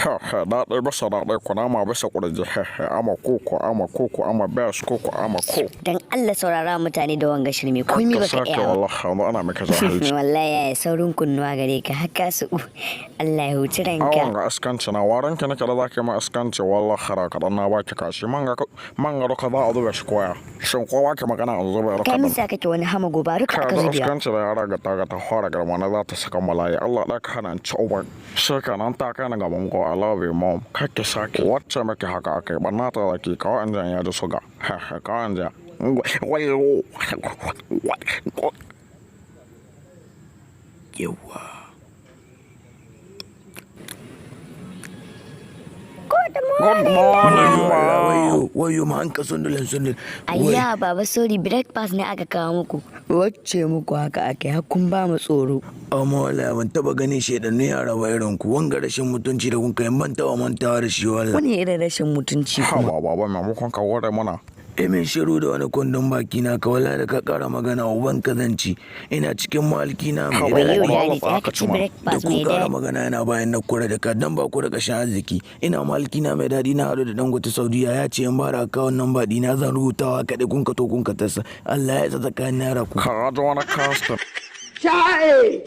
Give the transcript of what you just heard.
Daɗi bisa daɗi, kunama bisa ƙurji. Ama koko, ama koko, ama bes koko, ama ko. Dan Allah saurara mutane da wanga shirme komai Ka baka sake iya ba. Wallahi yanzu ana maka jahilci. Wallahi yaya, saurin kunnuwa gare ka haka su. Allah ya huci Awon ranka. ga iskanci na waran ki nake da zaki ma iskanci, wallahi ra kaɗan na baki kashi manga manga ka za a zube shi koya. Shin kowa ke magana an zube Kai kaɗan. misa kake wani hama gobe ruka Ka aka da zubewa. iskanci da yara ga ta ga ta fara girma na za ta saka malayi, Allah ɗaya ka hana in ci uban. Sai ka nan ta kai ni gaban ko, I love you, mom. Kake sake wacce maki haka akai banna ta zaki kawo in jan ya ji suga. Kawo in ja. Wayo. Yawa. Good Good morning. morning, Wayo Allah, mom. wayo wayo, ma an ka sundulin sundul. Ayya baba, sorry, breakfast ne aka kawo muku. Wacce muku haka aka yi kun ba mu tsoro. Amma wallahi ban taba ganin shedannun yara ba irin ku. Wanga rashin mutunci da kun kai, ban taba mantawa da shi wallahi. Wani irin rashin mutunci kuma? Haba baba, maimakon ka ware mana. Emin shiru da wani kundin baki na ka, wallahi da ka kara magana uban ka zanci. Ina cikin malki na mai Haba, Wayo daɗi. baba, daddy, Allah tsaya ka ka ci ci mana. Da breakfast kun mai kara daɗi. magana yana bayan na kura da ka dan ba ku da kashin arziki. Ina malki na mai daɗi, na haɗu da Dangote Saudiya, ya ce in bara akawun namba ɗina zan rubutawa kaɗai, kun ka to kun ka tasa. Allah ya isa tsakanin yara ku. Ka ji wani kastin. Chai!